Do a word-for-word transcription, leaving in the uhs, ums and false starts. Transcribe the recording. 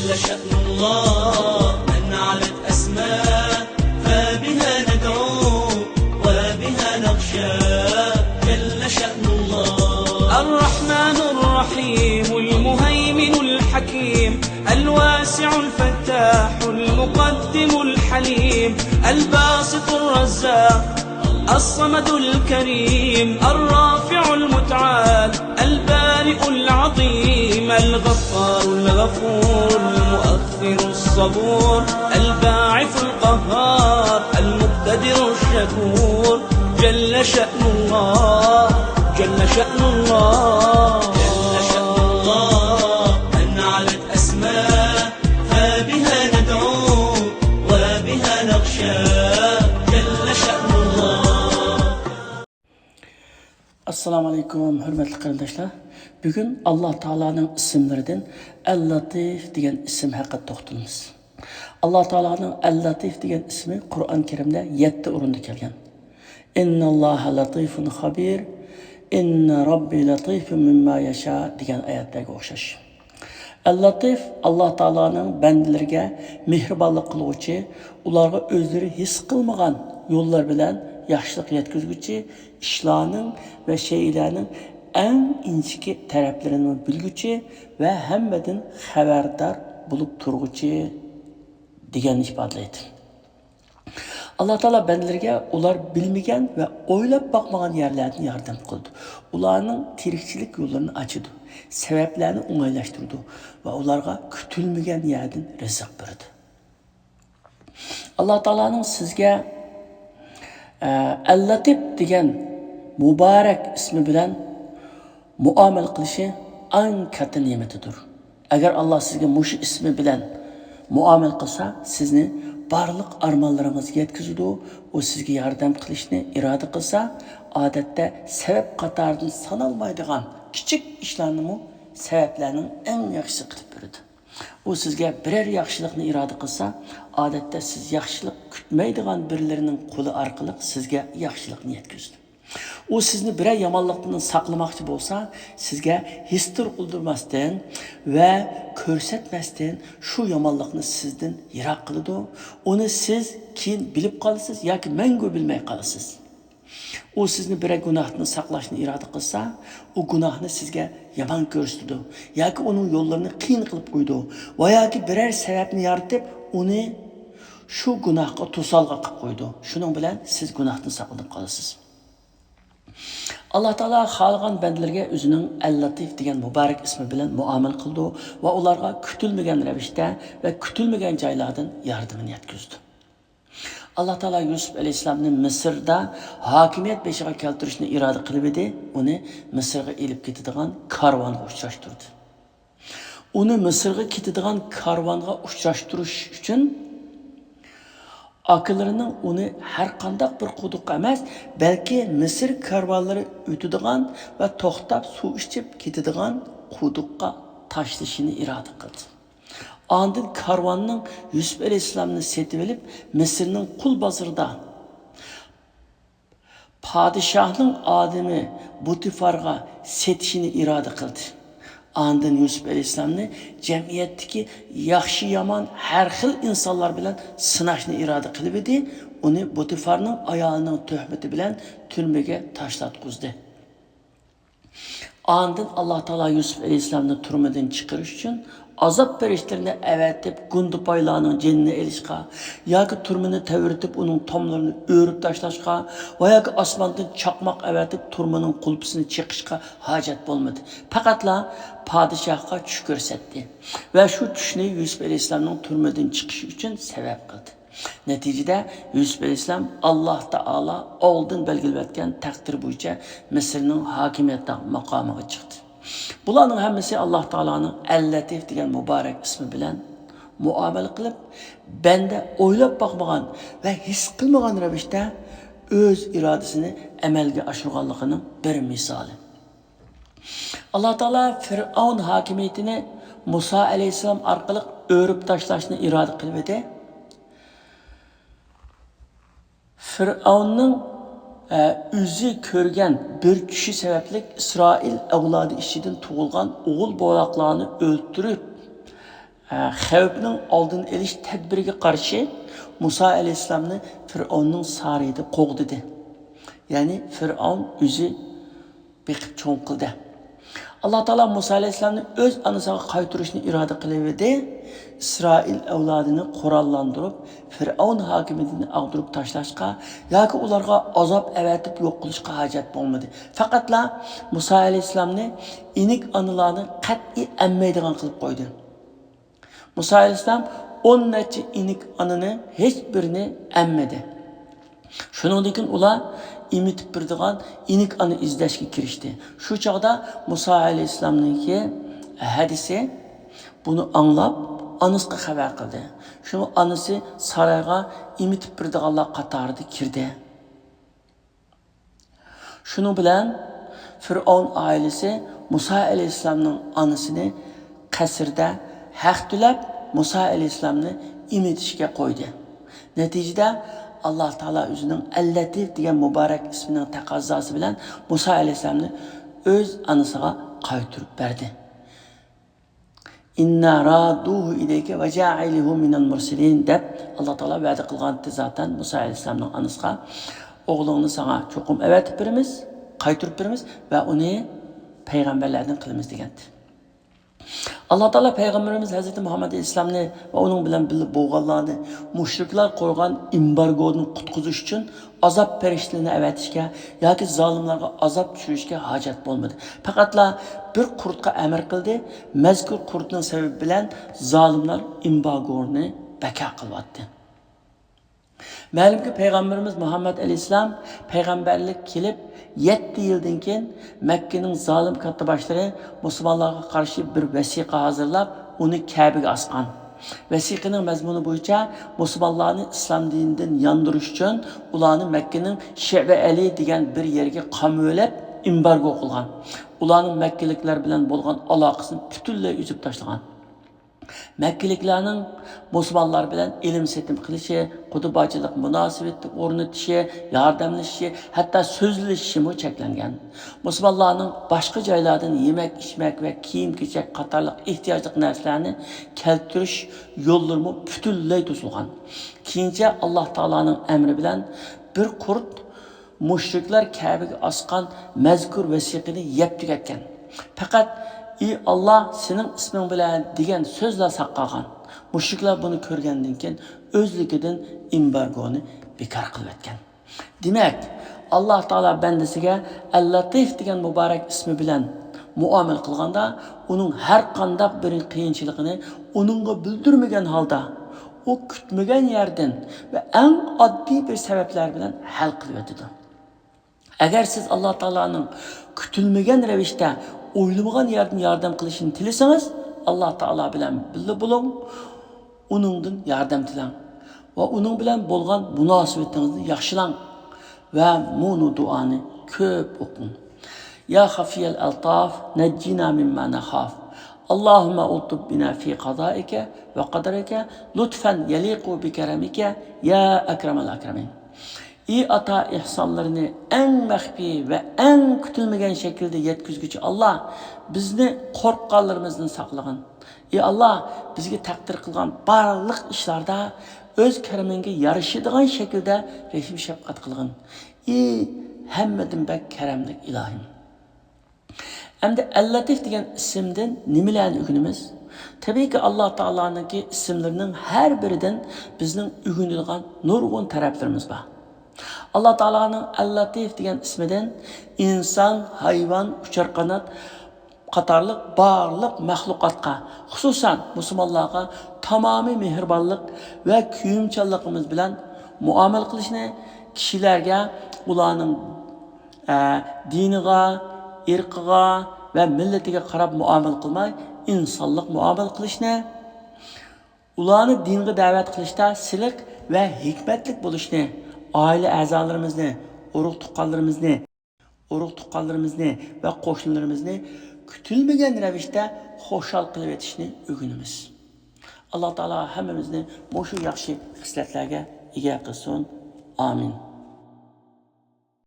جل شأن الله، من علت أسماء فبها ندعو وبها نخشى. جل شأن الله. الرحمن الرحيم، المهيمن الحكيم، الواسع الفتاح، المقدم الحليم، الباسط الرزاق، الصمد الكريم، الرافع المتعال، البارئ العظيم، الغفار الغفور، المؤخر الصبور، الباعث القهار، المقتدر الشكور. جل شأن الله، جل شأن الله. جل شأن الله، من علت أسماء فبها ندعو وبها نخشى. جل شأن الله. ئەسسالامۇ ئەلەيكۇم، ھۆرمەتلىك قېرىنداشلار. بۈگۈن ئاللا تائالانىڭ ئىسىملىرىدىن ئەل لاتىف دېگەن ئىسىم ھەققىدە توختىلىمىز. ئاللا تائالانىڭ ئەل لاتىف دېگەن ئىسمى قۇرئان كەرىمدە يەتتە ئورۇندا كەلگەن. ئىنناللاھە لاتىفۇن خابىر، ئىننە راببى لاتىفۇن مىمما ياشا دېگەن ئايەتلەرگە ئوخشاش. ئەل لاتىف، ئاللا تائالانىڭ بەندىلىرىگە مېھرىبانلىق قىلغۇچى، ئۇلارغا ئۆزلىرى ھېس قىلمىغان يوللار بىلەن ياخشىلىق يەتكۈزگۈچى، ئىشلارنىڭ ۋە شەيئىلەرنىڭ ئەڭ ئىنچىكە تەرەپلىرىنى بىلگۈچى ۋە ھەممىدىن خەۋەردار بولۇپ تۇرغۇچى دېگەننى ئىپادىلەيدۇ. ئاللا تائالا بەندىلىرىگە ئۇلار بىلمىگەن ۋە ئويلاپ باقمىغان يەرلەردىن ياردەم قىلىدۇ. ئۇلارنىڭ تىرىكچىلىك يوللىرىنى ئاچىدۇ، سەۋەبلەرنى ئوڭايلاشتۇرىدۇ ۋە ئۇلارغا كۈتۈلمىگەن يەردىن رىزىق بېرىدۇ. ئاللا تائالانىڭ سىزگە، ئە، ئەل لاتىپ دېگەن مۇبارەك ئىسمى بىلەن مۇئامىلە قىلىشى ئەڭ كاتتا نېمىتىدۇر. ئەگەر ئاللا سىزگە مۇشۇ ئىسمى بىلەن مۇئامىلە قىلسا، سىزنى بارلىق ئارمانلىرىڭىزغا يەتكۈزىدۇ. ئۇ سىزگە ياردەم قىلىشنى ئىرادە قىلسا، ئادەتتە سەۋەب قاتارىدىن سانالمايدىغان كىچىك ئىشلارنىمۇ سەۋەبلەرنىڭ ئەڭ ياخشىسى قىلىپ بېرىدۇ. ئۇ سىزگە بىرەر ياخشىلىقنى ئىرادە قىلسا، ئادەتتە سىز ياخشىلىق كۈتمەيدىغان بىرىلىرىنىڭ قولى ئارقىلىق سىزگە ياخشىلىقنى يەتكۈزىدۇ. ئۇ سىزنى بىرەر يامانلىقتىن ساقلىماقچى بولسا، سىزگە ھېسدىن قىلدۇرماستىن ۋە كۆرسەتمەستىن شۇ يامانلىقنى سىزدىن يىراق قىلىدۇ. ئۇنى سىز كېيىن بىلىپ قالىسىز ياكى مەڭگۈ بىلمەي قالىسىز. ئۇ سىزنى بىرەر گۇناھتىن ساقلاشنى ئىرادە قىلسا، ئۇ گۇناھنى سىزگە يامان كۆرسىتىدۇ ياكى ئۇنىڭ يوللىرىنى قىيىن قىلىپ قويىدۇ ۋە ياكى بىرەر سەۋەبنى يارىتىپ، ئۇنى شۇ گۇناھقا توسالغۇ قىلىپ قويىدۇ. شۇنىڭ بىلەن سىز گۇناھتىن ساقلىنىپ قالىسىز. ئاللا تائالا خالىغان بەندىلىرىگە ئۆزىنىڭ ئەل لاتىف دېگەن مۇبارەك ئىسمى بىلەن مۇئامىلە قىلىدۇ ۋە ئۇلارغا كۈتۈلمىگەن رەۋىشتە ۋە كۈتۈلمىگەن جايلاردىن ياردىمىنى يەتكۈزىدۇ. ئاللا تائالا يۈسۈپ ئەلەيھىسسالامنى مىسىردا ھاكىمىيەت بېشىغا كەلتۈرۈشنى ئىرادە قىلىۋىدى، ئۇنى مىسىرغا ئېلىپ كېتىدىغان كارۋانغا ئۇچراشتۇردى. ئۇنى مىسىرغا كېتىدىغان كارۋانغا ئۇچراشتۇرۇش ئۈچۈن ئاكىلىرىنىڭ ئۇنى ھەر قانداق بىر قۇدۇققا ئەمەس، بەلكى مىسىر كارۋانلىرى ئۆتىدىغان ۋە توختاپ سۇ ئىچىپ كېتىدىغان قۇدۇققا تاشلىشىنى ئىرادە قىلدى. ئاندىن كارۋاننىڭ يۈسۈپ ئەلەيھىسسالامنى سېتىۋېلىپ، مىسىرنىڭ قۇل بازىرىدا پادىشاھنىڭ ئادىمى بۇتىفارغا سېتىشىنى ئىرادە قىلدى. ئاندىن يۈسۈپ ئەلەيھىسسالامنى جەمئىيەتتىكى ياخشى-يامان ھەر خىل ئىنسانلار بىلەن سىناشنى ئىرادە قىلىۋىدى، ئۇنى بۇتىفارنىڭ ئايالىنىڭ تۆھمىتى بىلەن تۈرمىگە تاشلاتقۇزدى. ئاندىن ئاللا تائالا يۈسۈپ ئەلەيھىسسالامنى تۈرمىدىن چىقىرىش ئۈچۈن ئازاب پەرىشتىلىرىنى ئەۋەتىپ، گۇندىپايلارنىڭ جېنىنى ئېلىشقا ياكى تۈرمىنى تەۋرىتىپ، ئۇنىڭ تاملىرىنى ئۆرۈپ تاشلاشقا ۋە ياكى ئاسماندىن چاقماق ئەۋەتىپ، تۈرمىنىڭ قۇلپىسىنى چېقىشقا ھاجەت بولمىدى. پەقەتلا پادىشاھقا چۈش كۆرسەتتى ۋە شۇ چۈشنى يۈسۈپ ئەلەيھىسسالامنىڭ تۈرمىدىن چىقىشى ئۈچۈن سەۋەب قىلدى. نەتىجىدە، يۈسۈپ ئەلەيھىسسالام ئاللا تائالا ئالدىن بەلگىلىۋەتكەن تەقدىر بويىچە مىسىرنىڭ ھاكىمىيەت ماقامىغا چىقتى. بۇلارنىڭ ھەممىسى ئاللا تائالانىڭ ئەل لەتىف دېگەن مۇبارەك ئىسمى بىلەن مۇئامىلە قىلىپ، بەندە ئويلاپ باقمىغان ۋە ھېس قىلمىغان رەۋىشتە ئۆز ئىرادىسىنى ئەمەلگە ئاشۇرغانلىقىنىڭ بىر مىسالى. ئاللا تائالا فىرئەۋن ھاكىمىيىتىنى مۇسا ئەلەيھىسسالام ئارقىلىق ئۆرۈپ تاشلاشنى ئىرادە قىلىۋىدى. فىرئەۋننىڭ، ئە، ئۆزى كۆرگەن بىر چۈشى سەۋەبلىك ئىسرائىل ئەۋلادى ئىچىدىن تۇغۇلغان ئوغۇل بوۋاقلارنى ئۆلتۈرۈپ، خەۋپنىڭ ئالدىنى ئېلىش تەدبىرىگە قارشى مۇسا ئەلەيھىسسالامنى فىرئەۋننىڭ سارىيىدا قوغدىدى. يەنى فىرئەۋن ئۆزى بېقىپ چوڭ قىلدى. ئاللا تائالا مۇسا ئەلەيھىسسالامنى ئۆز ئانىسىغا قايتۇرۇشنى ئىرادە قىلىۋىدى. ئىسرائىل ئەۋلادىنى قوراللاندۇرۇپ، فىرئەۋن ھاكىمىيىتىنى ئاغدۇرۇپ تاشلاشقا ياكى ئۇلارغا ئازاب ئەۋەتىپ يوق قىلىشقا ھاجەت بولمىدى. پەقەتلا مۇسا ئەلەيھىسسالامنى ئىنىك ئانىلارنى قەتئىي ئەممەيدىغان قىلىپ قويدى. مۇسا ئەلەيھىسسالام ئون نەچچە ئىنىك ئانىنى ھېچ بىرىنى ئەممىدى. شۇنىڭدىن كېيىن ئۇلار ئېمىتىپ بېرىدىغان ئىنىك ئانا ئىزدەشكە كىرىشتى. شۇ چاغدا مۇسا ئەلەيھىسسالامنىڭكى ھەدىسى بۇنى ئاڭلاپ، ئانىسىغا خەۋەر قىلدى. شۇ ئانىسى سارايغا ئېمىتىپ بېرىدىغانلار قاتارىدا كىردى. شۇنىڭ بىلەن فىرئەۋن ئائىلىسى مۇسا ئەلەيھىسسالامنىڭ ئانىسىنى قەسىردە ھەق تۆلەپ، مۇسا ئەلەيھىسسالامنى ئېمىتىشكە قويدى. نەتىجىدە، ئاللا تائالا ئۆزىنىڭ ئەللەتىف دېگەن مۇبارەك ئىسمىنىڭ تەقەززاسى بىلەن مۇسا ئەلەيھىسسالامنى ئۆز ئانىسىغا قايتۇرۇپ بەردى. «ئىننا رادۇھۇ ئىلەيكە ۋە جائىلۇھۇ مىنەل مۇرسىلىن» دەپ، ئاللا تائالا ۋەدە قىلغانتى زاتەن مۇسا ئەلەيھىسسالامنىڭ ئانىسىغا، «ئوغلۇڭنى ساڭا چوقۇم ئەۋەتىپ بېرىمىز، قايتۇرۇپ بېرىمىز ۋە ئۇنى پەيغەمبەرلەردىن قىلىمىز» دېگەنتى. ئاللا تائالا پەيغەمبىرىمىز ھەزرىتى مۇھەممەد ئەلەيھىسسالامنى ۋە ئۇنىڭ بىلەن بىللە بولغانلارنى مۇشرىكلار قورغان ئېمبارگودىن قۇتقۇزۇش ئۈچۈن ئازاب پەرىشتىلىرىنى ئەۋەتىشكە ياكى زالىملارغا ئازاب چۈشۈرۈشكە ھاجەت بولمىدى. پەقەتلا بىر قۇرتقا ئەمر قىلدى. مەزكۇر قۇرتنىڭ سەۋەبى بىلەن زالىملار ئېمبارگونى بىكار قىلىۋەتتى. مەلۇمكى، پەيغەمبىرىمىز مۇھەممەد ئەلەيھىسسالام پەيغەمبەرلىك كېلىپ يەتتە يىلدىن كېيىن مەككىنىڭ زالىم كاتتىباشلىرى مۇسۇلمانلارغا قارشى بىر ۋەسىقە ھازىرلاپ، ئۇنى كەبىگە ئاسقان. ۋەسىقىنىڭ مەزمۇنى بويىچە مۇسۇلمانلارنى ئىسلام دىنىدىن ياندۇرۇش ئۈچۈن ئۇلارنى مەككىنىڭ شىئبە ئەلى دېگەن بىر يەرگە قامىۋېلىپ ئېمبارگو قىلغان. ئۇلارنىڭ مەككىلىكلەر بىلەن بولغان ئالاقىسىنى پۈتۈنلەي ئۈزۈپ تاشلىغان. مەككىلىكلەرنىڭ مۇسۇلمانلار بىلەن ئېلىم-سېتىم قىلىشى، قۇدا-باجىلىق مۇناسىۋىتى ئورنىتىشى، ياردەملىشىشى، ھەتتا سۆزلىشىشىمۇ چەكلەنگەن. مۇسۇلمانلارنىڭ باشقا جايلاردىن يېمەك-ئىچمەك ۋە كىيىم-كېچەك قاتارلىق ئېھتىياجلىق نەرسىلەرنى كەلتۈرۈش يوللىرىمۇ پۈتۈنلەي توسۇلغان. كېيىنچە ئاللا تائالانىڭ ئەمرى بىلەن بىر قۇرت مۇشرىكلار كەبىگە ئاسقان مەزكۇر ۋەسىقىنى يەپ تۈگەتكەن. پەقەت «ئى ئاللا، سېنىڭ ئىسمىڭ بىلەن» دېگەن سۆزلا ساق قالغان. مۇشرىكلار بۇنى كۆرگەندىن كېيىن ئۆزلۈكىدىن ئېمبارگونى بىكار قىلىۋەتكەن. دېمەك، ئاللا تائالا بەندىسىگە ئەل-لەتىف دېگەن مۇبارەك ئىسمى بىلەن مۇئامىلە قىلغاندا، ئۇنىڭ ھەر قانداق بىر قىيىنچىلىقىنى ئۇنىڭغا بىلدۈرمىگەن ھالدا، ئۇ كۈتمىگەن يەردىن ۋە ئەڭ ئاددىي بىر سەۋەبلەر بىلەن ھەل قىلىۋېتىدۇ. ئەگەر سىز ئاللا تائالانىڭ كۈتۈلمىگەن رەۋىشتە ئويلىمىغان يەردىن ياردەم قىلىشىنى تىلىسىڭىز، ئاللا تائالا بىلەن بىللە بولۇڭ، ئۇنىڭدىن ياردەم تىلەڭ ۋە ئۇنىڭ بىلەن بولغان مۇناسىۋىتىڭىزنى ياخشىلاڭ ۋە مۇنۇ دۇئانى كۆپ ئوقۇڭ. يا خافيال ألطاف، نجنا مما نخاف. اللهم ألطف بنا في قضائك وقدرك لطفا يليق بكرمك يا أكرم الأكرمين. ئى ئاتا، ئېھسانلىرىنى ئەڭ مەخپىي ۋە ئەڭ كۈتۈلمىگەن شەكىلدە يەتكۈزگۈچى ئاللا، بىزنى قورققانلىرىمىزدىن ساقلىغىن. ئى ئاللا، بىزگە تەقدىر قىلغان بارلىق ئىشلاردا ئۆز كەرىمىڭگە يارىشىدىغان شەكىلدە رەھىم-شەپقەت قىلغىن. ئى ھەممىدىن بەك كەرەملىك ئىلاھىم. ئەمدى ئەل-لەتىف دېگەن ئىسىمدىن نېمىلەرنى ئۆگىنىمىز؟ تەبىئىيكى، ئاللا تائالانىڭكى ئىسىملىرىنىڭ ھەر بىرىدىن بىزنىڭ ئۆگىنىدىغان نۇرغۇن تەرەپلىرىمىز بار. ئاللا تائالانىڭ ئەل-لەتىف دېگەن ئىسمىدىن ئىنسان، ھايۋان، ئۇچار قانات قاتارلىق بارلىق مەخلۇقاتقا، خۇسۇسەن مۇسۇلمانلارغا تامامىي مېھرىبانلىق ۋە كۆيۈمچانلىقىمىز بىلەن مۇئامىلە قىلىشنى، كىشىلەرگە ئۇلارنىڭ ئە، دىنىغا، ئىرقىغا ۋە مىللىتىگە قاراپ مۇئامىلە قىلماي، ئىنسانلىق مۇئامىلە قىلىشنى، ئۇلارنى دىنغا دەۋەت قىلىشتا سىلىق ۋە ھېكمەتلىك بولۇشنى، ئائىلە ئەزالىرىمىزنى، ئۇرۇق-تۇغقانلىرىمىزنى، ئۇرۇق-تۇغقانلىرىمىزنى ۋە قوشنىلىرىمىزنى كۈتۈلمىگەن رەۋىشتە خۇشال قىلىۋېتىشنى ئۆگىنىمىز. ئاللا تائالا ھەممىمىزنى مۇشۇ ياخشى خىسلەتلەرگە ئىگە قىلسۇن. ئامىن.